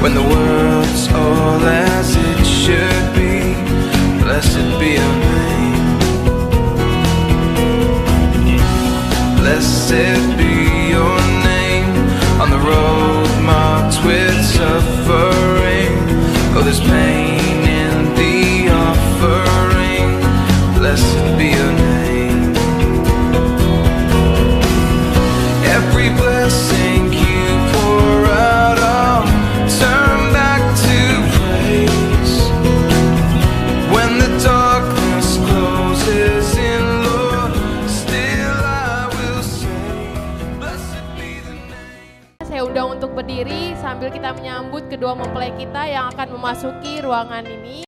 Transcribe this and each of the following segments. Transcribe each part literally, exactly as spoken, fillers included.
And the world's all as it should be. Blessed be your name. Blessed be your name. On the road marked with suffering. Oh, there's pain in the offering. Blessed be your name. Every blessing you pour out, I'll turn back to praise. When the darkness closes in, Lord, still I will say, blessed be the name. Saya undang untuk berdiri sambil kita menyambut kedua mempelai kita yang akan memasuki ruangan ini.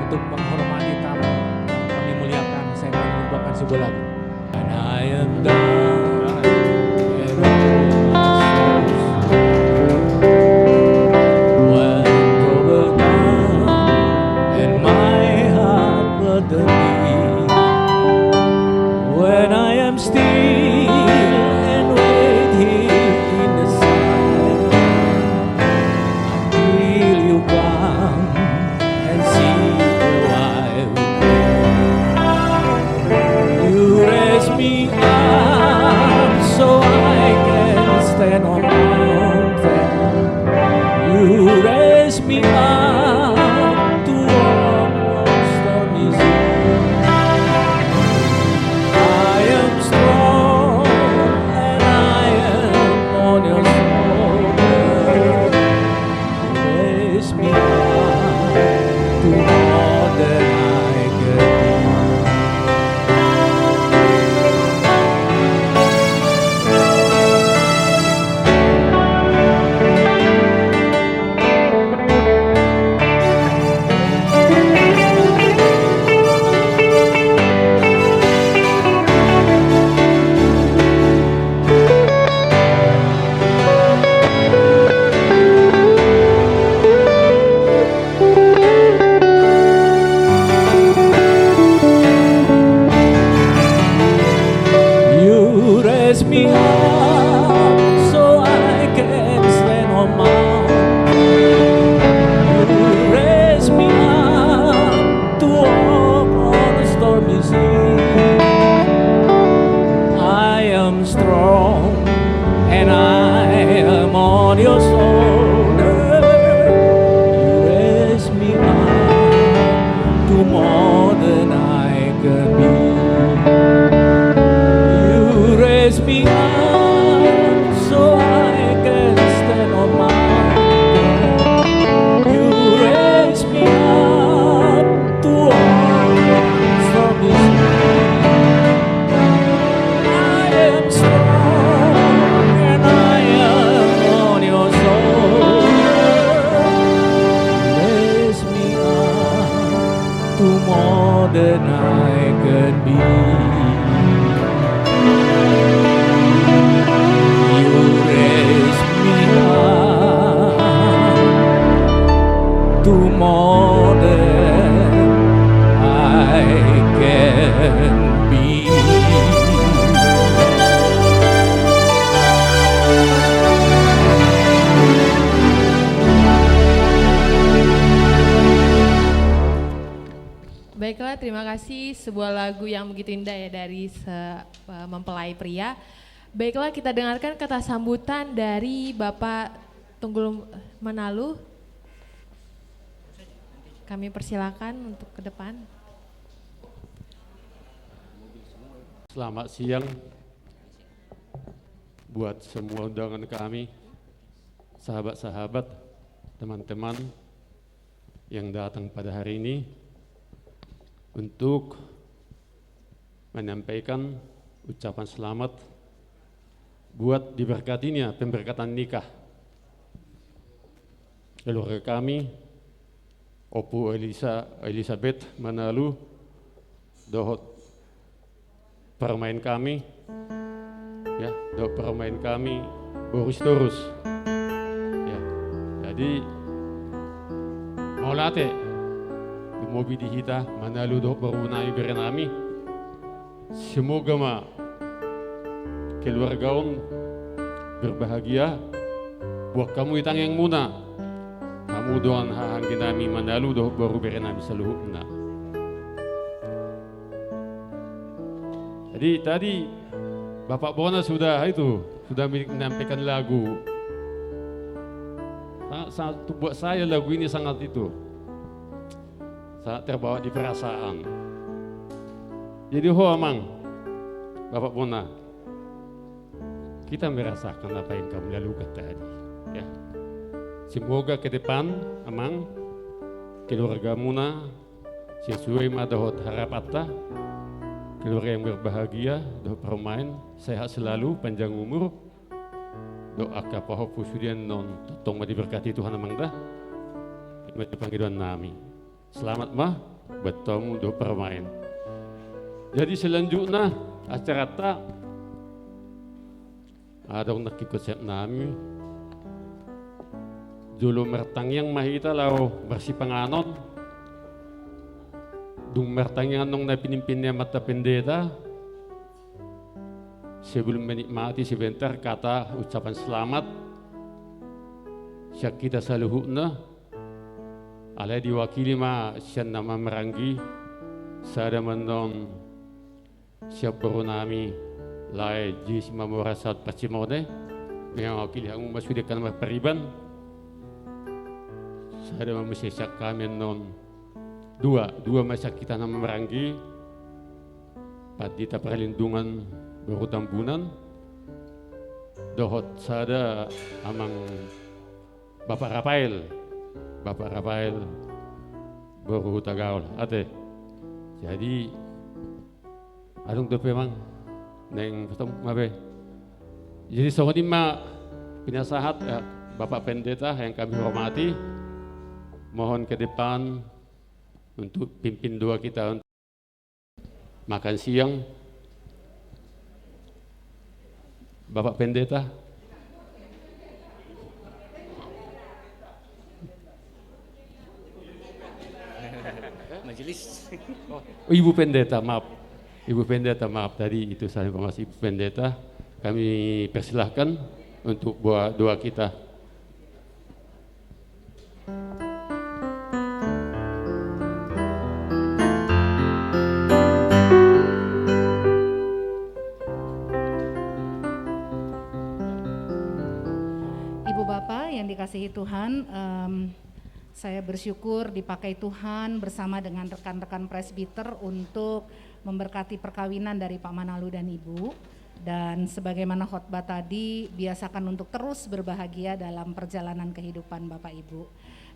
Untuk menghormati tamu, kami muliakan, saya akan membawakan sebuah lagu. When I am down and all is lost, when trouble comes and my heart burden me, when I am still and wait here in the sun until you come and see the wild. You raise me up so I can stand on mountain. You raise me up to walk on stormy sea. More than I can be. You raise me up to more than I can be. Baiklah, terima kasih. Sebuah lagu yang begitu indah ya dari se-, eh, mempelai pria. Baiklah, kita dengarkan kata sambutan dari Bapak Tunggul Manalu. Kami persilakan untuk ke depan. Selamat siang buat semua undangan kami, sahabat-sahabat, teman-teman yang datang pada hari ini untuk menyampaikan ucapan selamat buat diberkatinya pemberkatan nikah keluarga kami, Ompu Elisa, Elizabeth Manalu, dohot parumaen kami, ya, dohot parumaen kami, boru Sitorus. Ya, jadi, mauliate, lumobi di hita, Manalu dohot boru nami, bere nami. Semoga ma keluarga on berbahagia, buat hamu di tangiangmuna, hamu dongan hahaanggi nami Manalu dohot boru bere nami saluhutna. Jadi tadi Bapak Bona sudah itu, sudah menyampaikan lagu. Sangat, sangat, buat saya lagu ini sangat itu, sangat terbawa di perasaan. Jadi ho Amang, Bapak Bona, kita merasakan apa yang kamu lalukan tadi, ya. Semoga ke depan, Amang, keluargamuna sesuai ma dohot harapanta, keluarga yang berbahagia, dohot parumaen, sehat selalu, panjang umur, dohot angka pahompu sude annon, tongtong ma diberkati Tuhan Amang da. Ima pangidoan nami. Selamat ma buat hamu dohot parumaen. Jadi selanjutna acaranta, adong nangkin konsep nami. Jolo martangiang ma hita laho marsipanganon. Dung martangiang annon na pinimpin ni Amanta Pendeta, sebelum menikmati sebentar kata ucapan selamat sian hita saluhutna, alai diwakili ma sian na marhahaanggi, sada ma annon sian boru nami lae Jis Mamora sahat Pasimone, mewakili hamu ma sude angka na marpariban, sada ma muse sian hami annon, dua, dua ma sian hita na marhahaanggi, Pandita Parlindungan boru Tambunan, dohot sada Amang Bapak Rafael, Bapak Rafael boru Hutagaol, ate. Jadi adong dope Amang naeng bertemu ma be. Jadi songon i ma pinasahat, eh, Bapak Pendeta yang kami hormati, mohon ke depan untuk pimpin doa kita untuk makan siang. Bapak Pendeta. Majelis. Oh, Ibu Pendeta, maaf. Ibu Pendeta, maaf. Tadi itu salah informasi, Ibu Pendeta. Kami persilahkan untuk doa, doa kita. Ibu Bapa yang dikasihi Tuhan, em, saya bersyukur dipakai Tuhan bersama dengan rekan-rekan presbiter untuk memberkati perkawinan dari Pak Manalu dan Ibu. Dan sebagaimana khotbah tadi, biasakan untuk terus berbahagia dalam perjalanan kehidupan Bapak Ibu.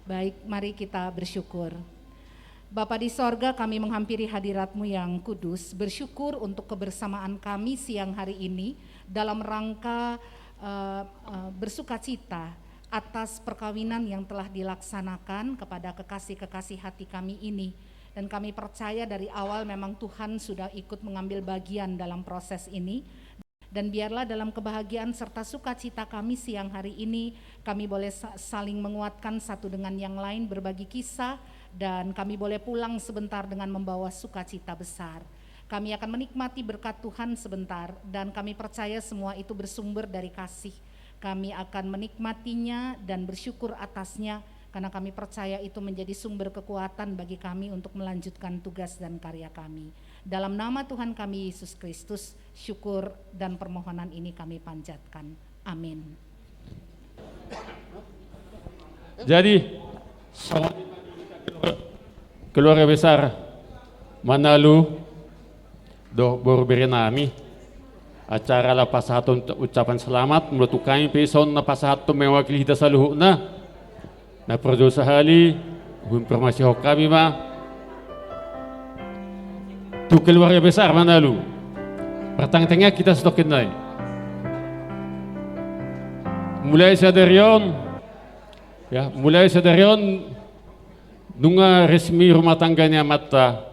Baik, mari kita bersyukur. Bapa di sorga, kami menghampiri hadirat-Mu yang kudus, bersyukur untuk kebersamaan kami siang hari ini dalam rangka, eh, eh, bersukacita atas perkawinan yang telah dilaksanakan kepada kekasih-kekasih hati kami ini. Dan kami percaya dari awal memang Tuhan sudah ikut mengambil bagian dalam proses ini. Dan biarlah dalam kebahagiaan serta sukacita kami siang hari ini, kami boleh sa-, saling menguatkan satu dengan yang lain, berbagi kisah, dan kami boleh pulang sebentar dengan membawa sukacita besar. Kami akan menikmati berkat Tuhan sebentar, dan kami percaya semua itu bersumber dari kasih. Kami akan menikmatinya dan bersyukur atasnya, karena kami percaya itu menjadi sumber kekuatan bagi kami untuk melanjutkan tugas dan karya kami. Dalam nama Tuhan kami Yesus Kristus, syukur dan permohonan ini kami panjatkan. Amin. Jadi, keluarga besar Manalu dohot boru bere nami, acara laho pasahathon ucapan selamat, molo tung hami pe ison na pasahathon mewakili hita saluhutna. Na parjolo sahali, huinformasihon hami ma tu keluarga besar Manalu. Martangiang hita satongkin nai. Mulai sadari on, ya, mulai sadari on, nunga resmi rumah tangga ni amanta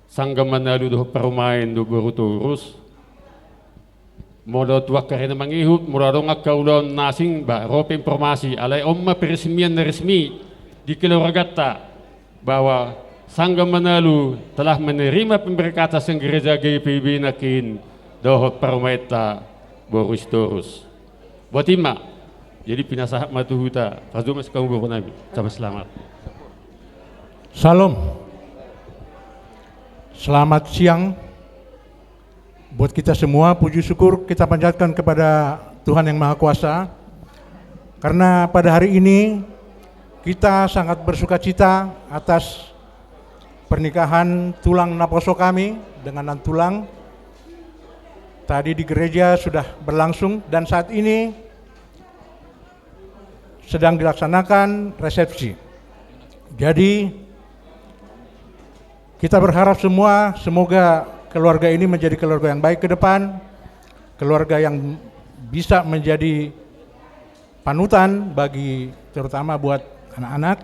Sangga Manalu dohot parumaen dohot boru Torus. Molo tu angka ari na mangihut, molo adong angka ulaon na asing, ba, ro pe informasi, alai on ma peresmian na resmi di keluarganta, bahwa Sangga Manalu telah menerima pemberkatan sian gereja G P B nangkin dohot parumaenta boru Sitorus. Botima. Jadi pinasahat ma tu huta, pasu ma sian hamu boru nami. Ucapan selamat. Shalom. Selamat siang buat kita semua. Puji syukur kita panjatkan kepada Tuhan Yang Maha Kuasa, karena pada hari ini kita sangat bersukacita atas pernikahan tulang naposo kami dengan nantulang. Tadi di gereja sudah berlangsung, dan saat ini sedang dilaksanakan resepsi. Jadi, kita berharap semua, semoga keluarga ini menjadi keluarga yang baik ke depan, keluarga yang bisa menjadi panutan bagi, terutama buat anak-anak.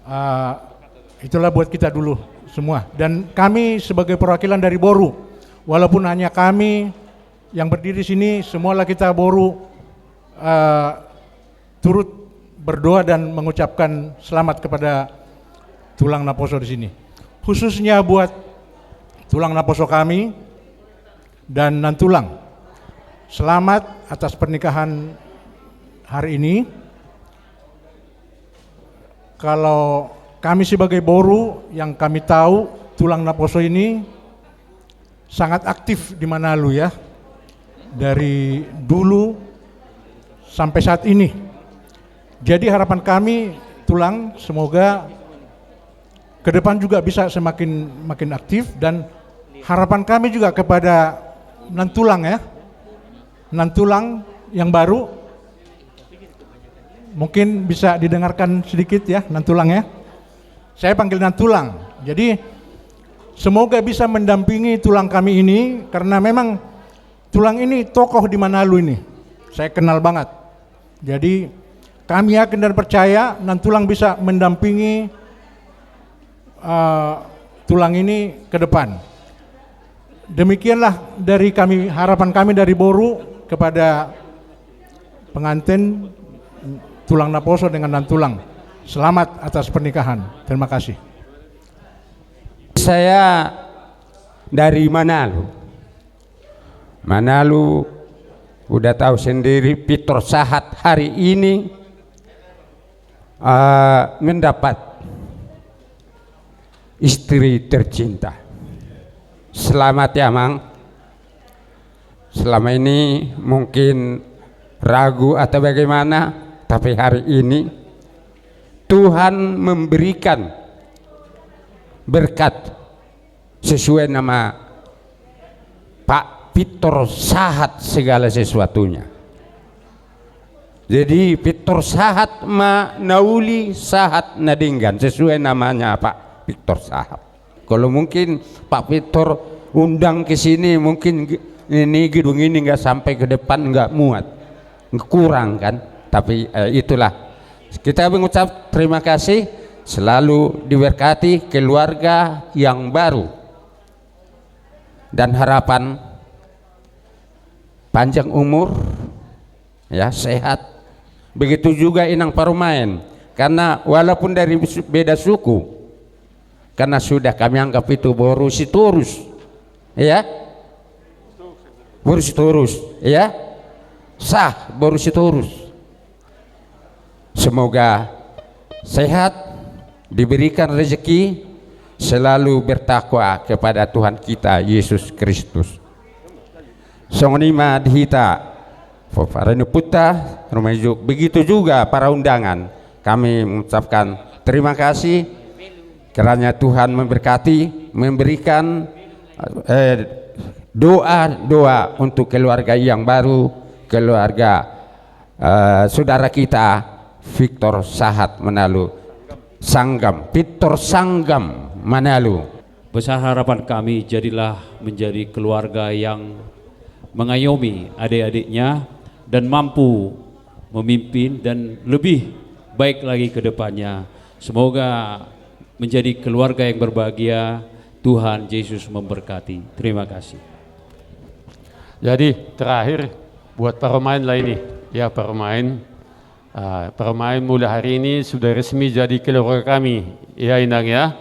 Ah, itulah buat kita dulu semua. Dan kami sebagai perwakilan dari boru, walaupun hanya kami yang berdiri sini, semualah kita boru, eh, turut berdoa dan mengucapkan selamat kepada tulang naposo di sini. Khususnya buat tulang naposo kami dan nantulang. Selamat atas pernikahan hari ini. Kalau kami sebagai boru, yang kami tahu, tulang naposo ini sangat aktif di Manalu, ya, dari dulu sampai saat ini. Jadi harapan kami, tulang, semoga ke depan juga bisa semakin, makin aktif, dan harapan kami juga kepada nantulang, ya, nantulang yang baru, mungkin bisa didengarkan sedikit, ya, nantulang, ya. Saya panggil nantulang. Jadi, semoga bisa mendampingi tulang kami ini, karena memang tulang ini tokoh di Manalu ini. Saya kenal banget. Jadi, kami yakin dan percaya nantulang bisa mendampingi, eh, tulang ini ke depan. Demikianlah dari kami, harapan kami dari boru kepada pengantin, tulang naposo dengan nantulang. Selamat atas pernikahan. Terima kasih. Saya dari Manalu. Manalu, udah tahu sendiri, Pitor Sahat hari ini, eh, mendapat istri tercinta. Selamat ya, Mang. Selama ini mungkin ragu atau bagaimana, tapi hari ini Tuhan memberikan berkat sesuai nama Pak Pitor Sahat segala sesuatunya. Jadi Pitor Sahat ma na uli, sahat na denggan, sesuai namanya Pak Pitor Sahat. Kalau mungkin Pak Pitor undang ke sini, mungkin ge-, ini gedung ini nggak sampai ke depan, nggak muat, kurang kan. Tapi, eh, itulah, kita mengucap terima kasih. Selalu diberkati keluarga yang baru. Dan harapan panjang umur, ya, sehat. Begitu juga inang parumaen. Karena walaupun dari su-, beda suku, karena sudah kami anggap itu boru Sitorus. Ya? Boru Sitorus, ya? Sah, boru Sitorus. Semoga sehat, diberikan rezeki, selalu bertakwa kepada Tuhan kita Yesus Kristus. Songon i ma di hita, para ni ompunta, Ruma Ijuk, begitu juga para undangan. Kami mengucapkan terima kasih, kiranya Tuhan memberkati, memberikan, eh, doa-doa untuk keluarga yang baru, keluarga, eh, saudara kita Victor Sahat Manalu, Sanggam, Victor Sanggam Manalu. Besar harapan kami, jadilah menjadi keluarga yang mengayomi adik-adiknya dan mampu memimpin dan lebih baik lagi ke depannya. Semoga menjadi keluarga yang berbahagia. Tuhan Yesus memberkati. Terima kasih. Jadi, terakhir, buat parumaen lah ini. Ya, parumaen. Ah, parumaen mulai hari ini sudah resmi jadi keluarga kami. Ya, Inang, ya.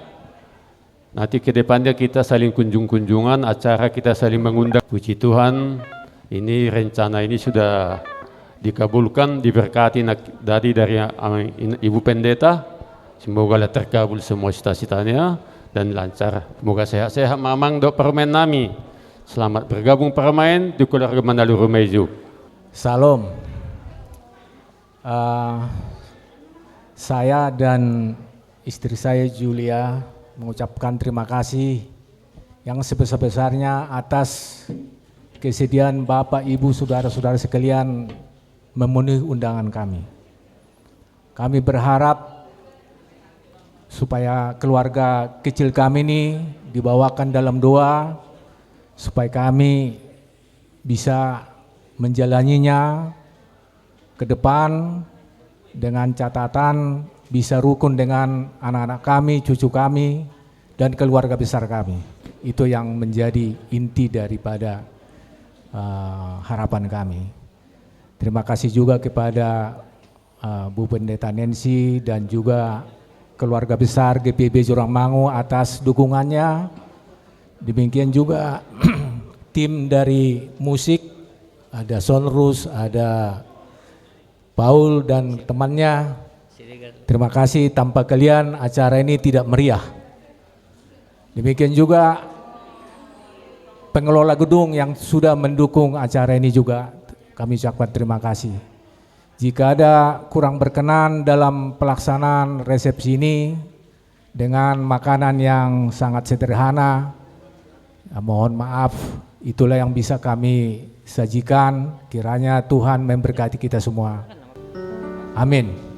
Nanti ke depannya kita saling kunjung-kunjungan, acara kita saling mengundang. Puji Tuhan, ini rencana ini sudah dikabulkan, diberkati nak-, tadi dari, ah, in-, Ibu Pendeta. Semoga lah terkabul semua cita-citanya dan lancar. Semoga sehat-sehat ma amang dohot parumaen nami. Selamat bergabung parumaen di keluarga Manalu Ruma Ijuk. Salam. Eh, saya dan istri saya, Julia, mengucapkan terima kasih yang sebesar-besarnya atas kesediaan Bapak, Ibu, saudara-saudara sekalian memenuhi undangan kami. Kami berharap supaya keluarga kecil kami ini dibawakan dalam doa, supaya kami bisa menjalaninya ke depan dengan catatan bisa rukun dengan anak-anak kami, cucu kami, dan keluarga besar kami. Itu yang menjadi inti daripada, eh, harapan kami. Terima kasih juga kepada, eh, Bu Pendeta Nancy dan juga keluarga besar G P B Jurangmangu atas dukungannya. Demikian juga tim dari musik, ada Sonrus, ada Paul dan temannya. Terima kasih, tanpa kalian acara ini tidak meriah. Demikian juga pengelola gedung yang sudah mendukung acara ini juga kami ucapkan terima kasih. Jika ada kurang berkenan dalam pelaksanaan resepsi ini, dengan makanan yang sangat sederhana. Ya, mohon maaf, itulah yang bisa kami sajikan. Kiranya Tuhan memberkati kita semua. Amin.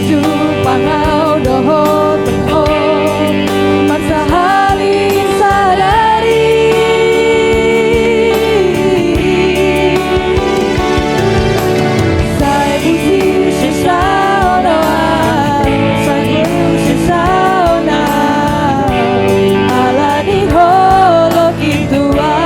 Jumpang au dohot ho marsahali sadari. Sai busi sesa on au, sai busi sesa on au, ala ni holong i tu au.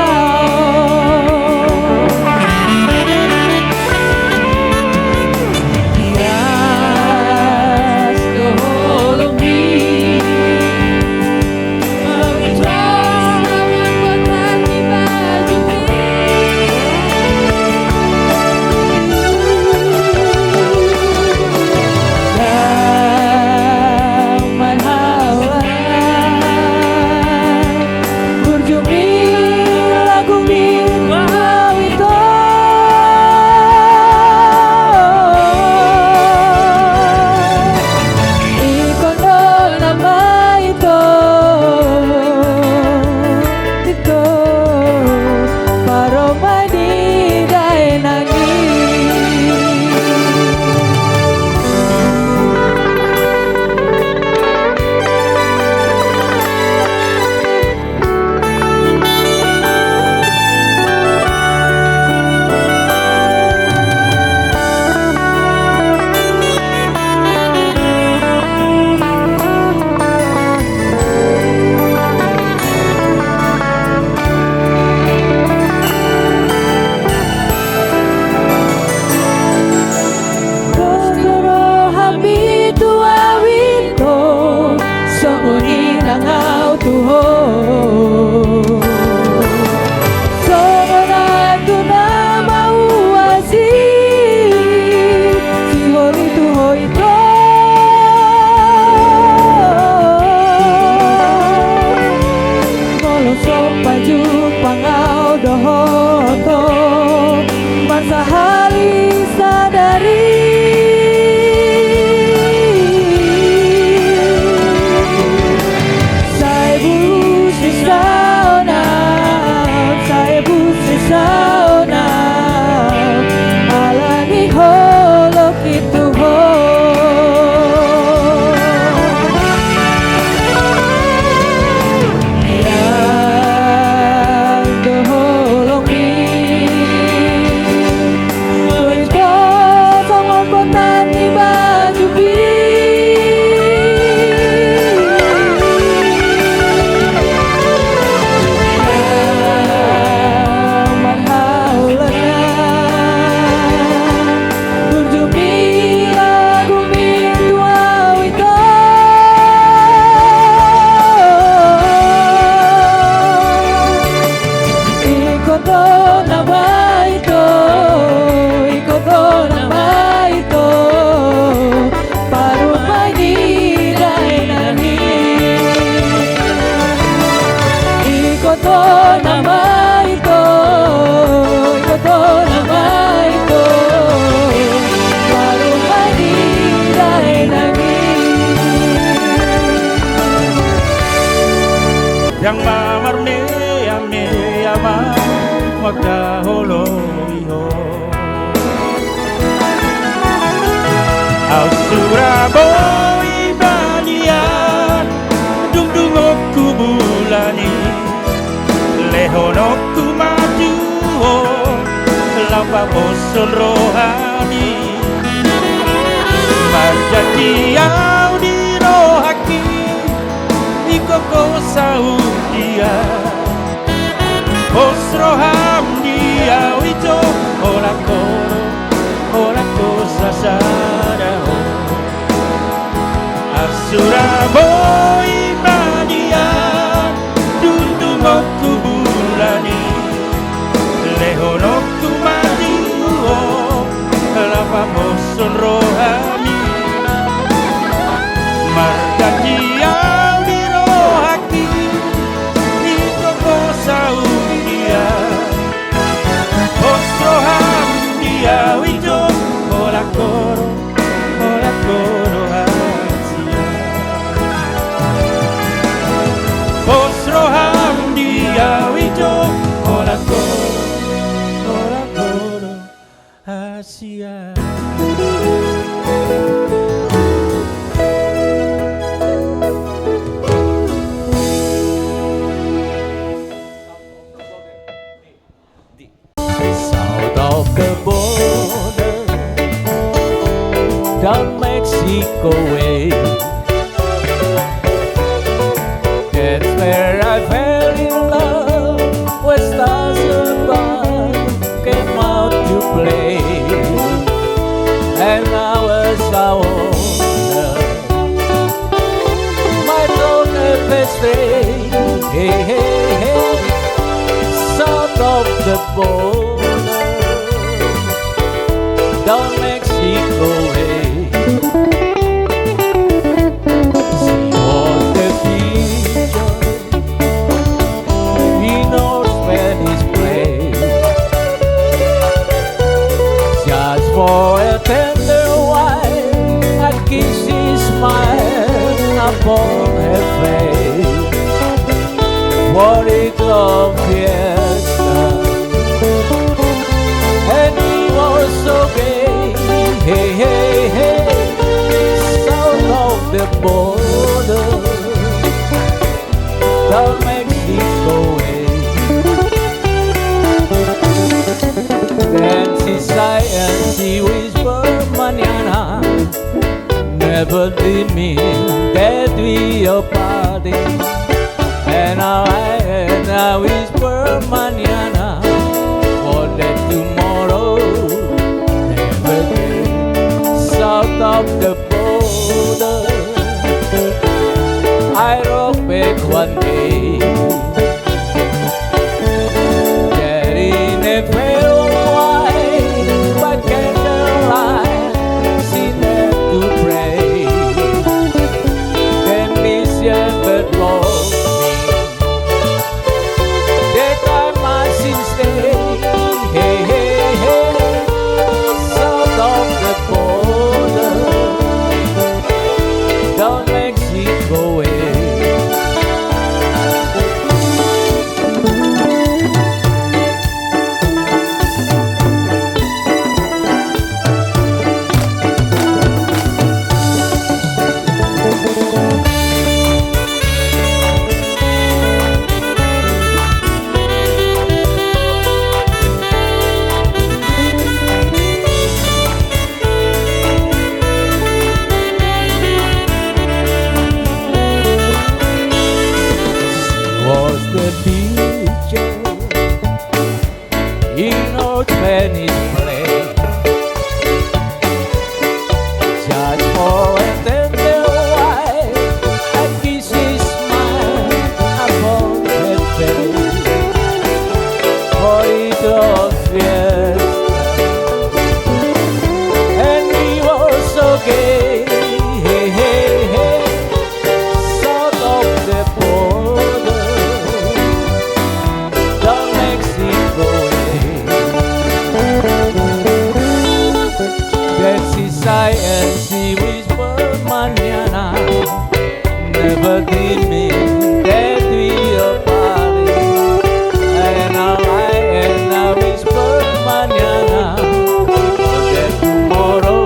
Dos do roham i tu au ito, songon i nang au tu ho. Songon ahu tu na mauasi, sihol i tu ho ito. Molo so pajumpang au dohot ho marsahali sadari. Sai busi sesa on au, sai busi sesa on au, ala ni holong i tu ho. Ia do holong i, songon potan ni baju i. Ia marhaholongan. Burju ni lagu i tu au ito. Ingkon do nama ito, ingkon do nama ito. Parumaen ni dainang i. Ingkon do nama ito, ingkon do nama ito. Parumaen ni dainang i. Ndang ma marmeamea ma mangkaholongi ho. Au sura boi banian, dung dung ho tu bulan i, lehononku ma tu ho, laho pamoshon rohami. Manjadi au di rohangki, ingkon ho saut dia. Pos roham di au ito, holan ho ro, holan ho sasada ho. Au sura boi banian, dung dung ho tu bulan i, lehononku ma tu ho, laho pamoshon rohami. Mexico way. That's where I fell in love with Starzebub, came out to play. And I was a wonder. My dog a best day, hey, hey, hey. South of the border, down Mexico way. She was the picture in old Spanish play. Just for a tender while, a kiss, a smile upon her face. What a glorious fiesta, and he was so gay, hey, hey, hey. South of the border, down Mexico way. Then she sigh and she whisper, "Mañana." Never dreaming that we are parting. And I, and I whisper, "Mañana," for that tomorrow never came. South of the border, I look back one day, carrying a veil of white, by candlelight, she knelt to pray. Then this shepherd told me that I must stay, hey, hey, hey, south of the border, down Mexico way. Was the picture in old Spanish play. Just for a tender while, a kiss, a smile upon her face. For it was fiesta, and he was so gay, hey, hey, hey. South of the border, down Mexico way. Then she sigh and she whisper, "Mañana." Never dreaming that we are parting. And I lie and I whisper, "Mañana," for that tomorrow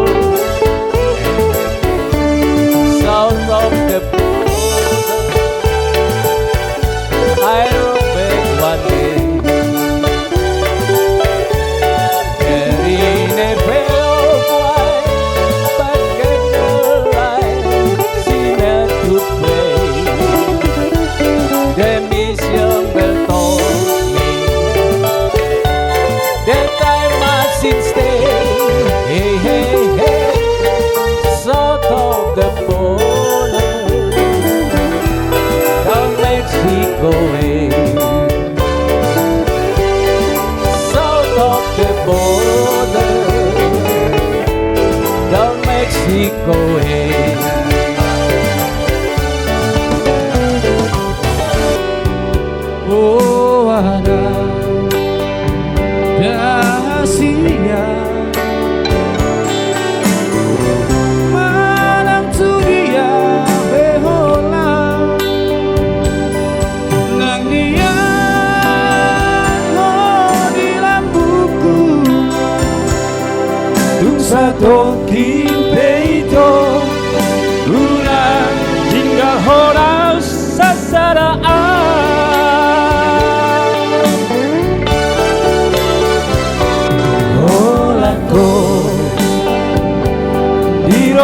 south of the border, I look back one day, carrying a veil of white, by candlelight, she knelt to pray.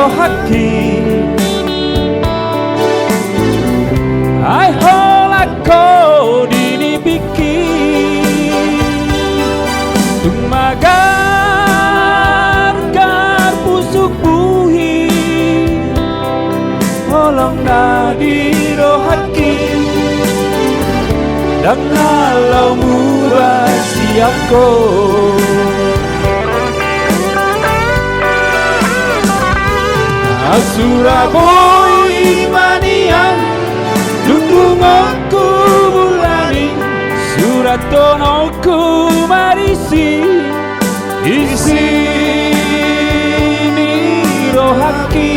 Rohangki, ai holan ho di nipingki. Tung magargar pusuk buhi, holong na di rohangki, ndang na laho muba sian ho. Sura boi ma nian, dungdungonku bulan i, surathononku marisi isi ni rohangki.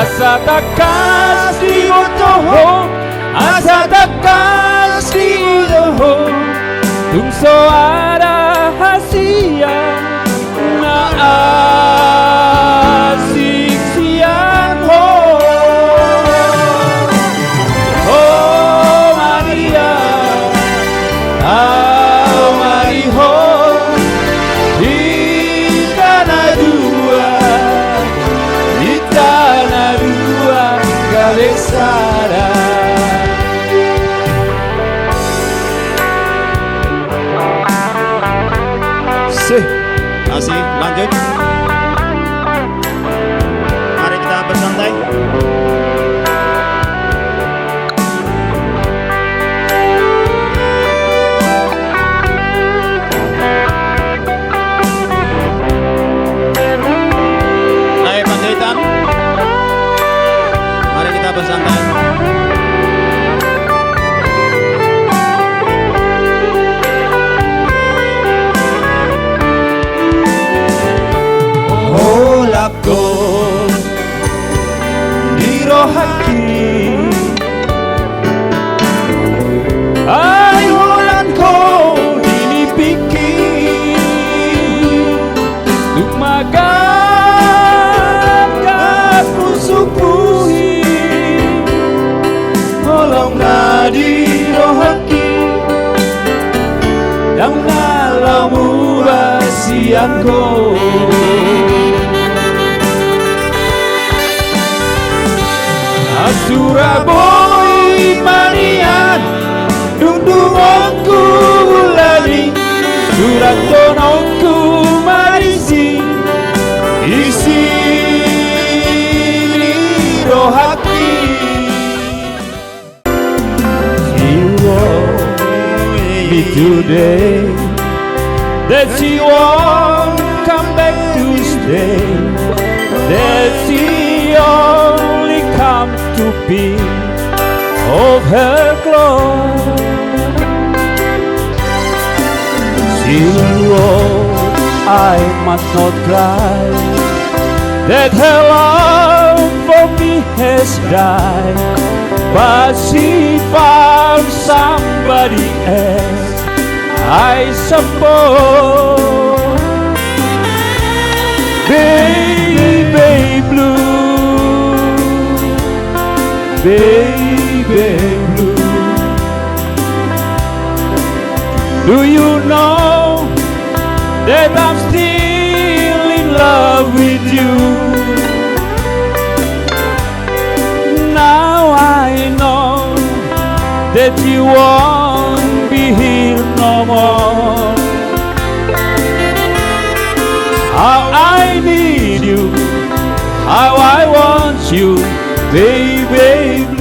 Asa tangkas diboto ho, asa tangkas diboto ho, tung so ada hasian na asing sian ho. O Maria, au ma di ho, hita na dua, hita na dua, gabe sada. Sih. Asik, lanjut. Mari kita bersantai. Hai, Panjaitan. Mari kita bersantai. Holan ho di rohangki, ai holan ho di nipingki. Tung magargar pusuk buhi, holong na di rohangki, ndang na laho muba sian ho. Sura boi ma nian, dungdungonku bulan i, surathononku marisi isi ni rohangki. She warned me today that she won't come back to stay, that she only come to be of her clothes. She warned I must not cry, that her love for me has died, but she found somebody else, I suppose. Baby blue, baby blue, do you know that I'm still in love with you? Now I know that you won't be here no more. How I need you, how I want you, baby.